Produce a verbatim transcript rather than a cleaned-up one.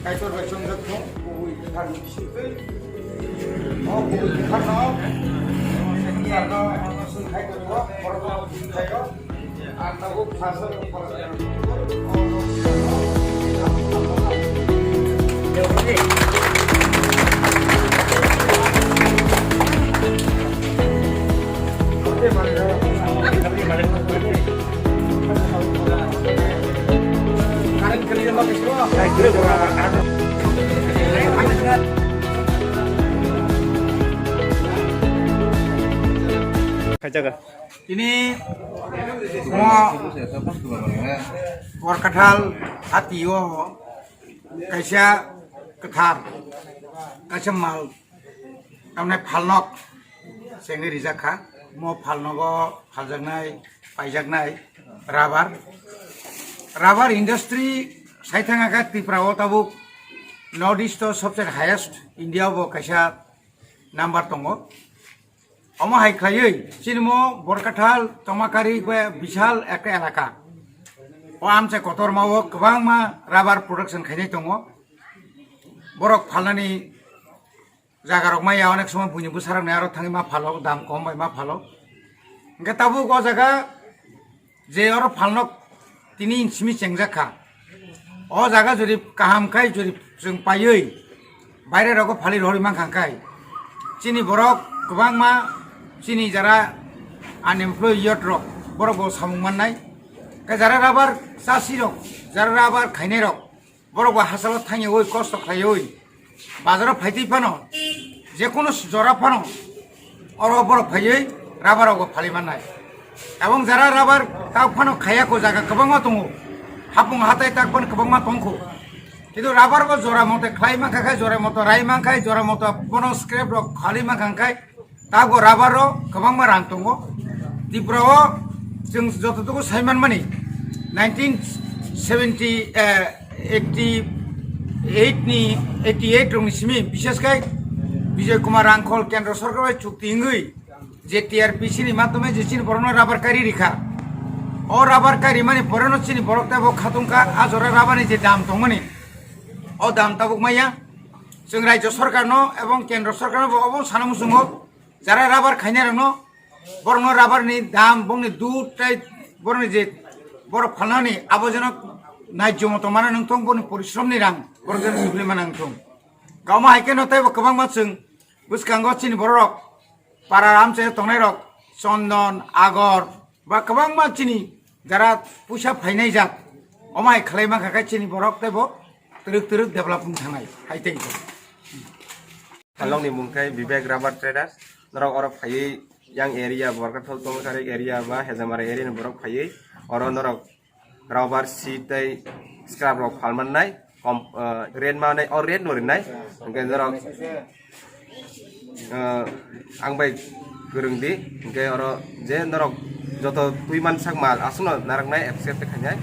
Kaitor bai chongjak thung, kubui kwthar ni bisingtwi. O kubui kwthar no, kwthar no, ano sung khai tongwi o, borok no sung khai o. Ang tabuk sasar o, borok no. Kaijaga. Tini mo Borkathal hati o kaisa kwthar, kaisa mal, tamni phalnok chengwi rijak kha. Mo phalnogo phaljaknai, paijaknai rubber. Rubber industry sai thangkha Tripura o tabuk North East o sobse highest, India o bo kaisa number tongo. Omo hai khlaiwi chini mo Borkathal Tomakari bai bishal ekta elaka. O amchai kotorma o kwbangma rubber production khainai tongo. Borok phalnani jaga rok maya, onek somoi buini bwsarok ni aro thangwi ma phalo, dam kom bai ma phalo. Hwnkhe tabuk o jaga je oro phalnok tini simi chengjak kha. O jaga jodi kaham khai jodi chwng paiwi baire rogo phali rohorwi mankha khai, chini borok kwbangma chini jara unemployed youth rok borok bo samung mannai. Khe jara rubber chasi rok, jara rubber khainai rok, borok bo hachalo thangyawi kosto khlaiwi bazaro phaitwi phano, jekono jora phano oro borok phaiwi rubber rogo phali mannai. Ebong jara rubber tak phano khaya ko jaga kwbangma tongo, hapung hatai tak phano kwbangma tongkho, kintu rubber bo jora mote khlai mankha khai, jora moto rai mankha, jora moto bono scrap rok khali mankha khai, Tabuk rubber o kwbangma rang tongo. Tripura o chwng jototogo sai manmani nineteen seventy, eh, eighty eight ni, eighty eight rokni simi bishesh khai Bijoy Kumar Rangkhol kendro sorkar bai chukti wngwi je T R P C ni matome je chini borokno rubber kari rikha. O rubber kari mani poreno chini borok tebo khatungkha a jora rubber ni je dam tongmani, o dam tabuk maya. Chwng rajyo sorkarno ebong kendro sorkarno bo obo sana muchungo. Jara rubber khainai rokno, borokno rubber ni dam, bongni dud tei borokni je borok phalnani abo jeno naijyo moto mana nangthong, borokni porishrom ni rang borok jeno sugri mana nangthong. Kamo hai khe no tei bo kwbangma chwng bwskango chini borok rok, para amchai tongnai rok, chondon, agor, ba kwbangma chini jara puisa phainai jat, omo hai khlai mankha khe chini borok tei bo twrwk twrwk develop wng thangnai hai tei. Along ni mung khe Vivek Rubber Traders. Norok oro phaiwi yang area, Borkathal Tongkari area ba Hejamara area ni borok phaiwi oro norok rubber sheet tei scrap rok phalmannai, kom, eh, rate manai, o rate no rinai. Hwnkhe norok, eh, ang bai kwrwng di, hwnkhe oro je norok joto twi mansak mal aswkno narwknai, accept khainai.